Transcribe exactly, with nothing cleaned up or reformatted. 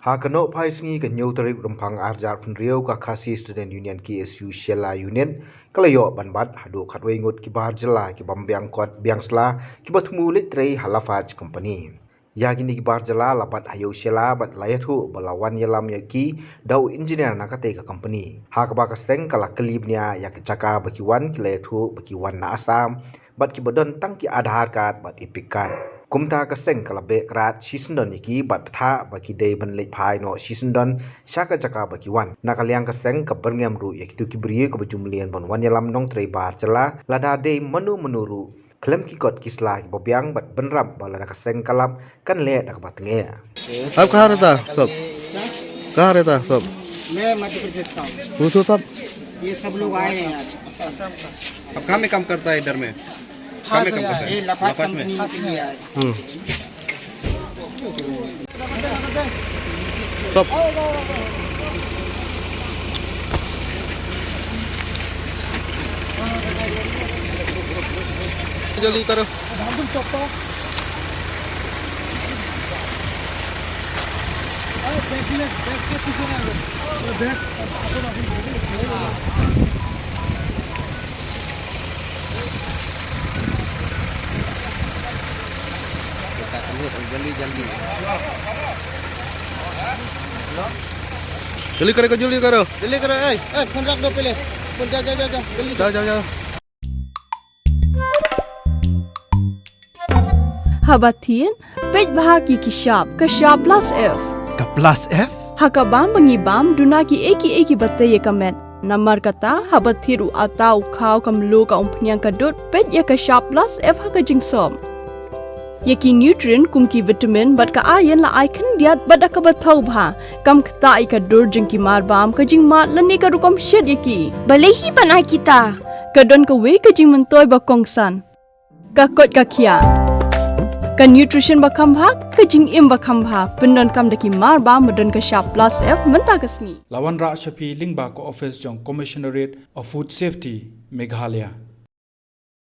Ha ka nohphai sngi ka hynñiew tarik Rymphang arhajar phew hynriew, ka Khasi Student Union, K S U Shella Unit ka la ïoh ban bat haduh khatwei ngut ki bar jylla ki bym biang kot biang sla kiba thmu leit trei ha Lafarge Company. Ïa kine ki bar jylla la bat ha ïew Shella bad la ïathuh ba la wan ïalam ïa ki da u engineer na katei ka company. Ha kaba ka seng ka la kylli bniah ïa ka jaka ba ki wan, ki la ïathuh ba ki wan na Assam bad kiba don tang ki Aadhaar card bad EPIC card. Kumta ka seng ka la beh krad shisyndon ïa ki bad bthah ba ki dei ban leit phai noh shisyndon sha ka jaka ba ki wan. Na ka liang ka seng ka byrngem ruh ïa kito ki briew kiba ju mlien ban wan ïalam nongtrei bar jylla, lada dei mano mano ruh khlem ki kot ki sla kiba biang bad bynrap ba lada ka seng ka lap kan leh da kaba tngeh. आप कहाँ रहता सब? कहाँ रहता सब? मैं मध्य प्रदेश का हूँ। पूछो सब। ये सब लोग आए हैं आज। अब कहाँ में काम करता है इधर में? कहाँ में काम करता है? ये लाफाज लाफाज में? कंपनी के लिए आए। हम्म। सब। जल्दी करो। जल्दी, जल्दी। जल्दी करो, जल्दी करो। जल्दी करो, ए, ए, फोन रख दो पहले। फोन, जा, जा, जा, जा, जल्दी। जाओ, जाओ, जाओ। Haba thied, peit bha ïa ki shap, ka shap plus F. Ka plus F? Ha ka bam ba ngi bam, duna kiei kiei kiba tei ïa ka met. Namar kata, haba thied u atta, u khaw, ka mluh, ka umphniang, ka dud, peit ïa ka shap plus F ha ka jingsop. Ïa ki nutrient kum ki vitamin bad ka iron la ai khyndiat bad da kaba thaw bha. Kam ktah ïa ka dur jong ki mar bam, ka jingmad lane ka rukom shet ïa ki. Balei hi ban ai kita? Ka don kawei ka jingmyntoi ba kongsan. Ka koit ka khiah. Ka nutrition ba kham bha, ka jingim ba kham bha. Pyndonkam da ki mar bam ba don ka shap plus F mynta ka sngi. La wanrah sha phi lyngba ka office jong Commissionerate of Food Safety, Meghalaya.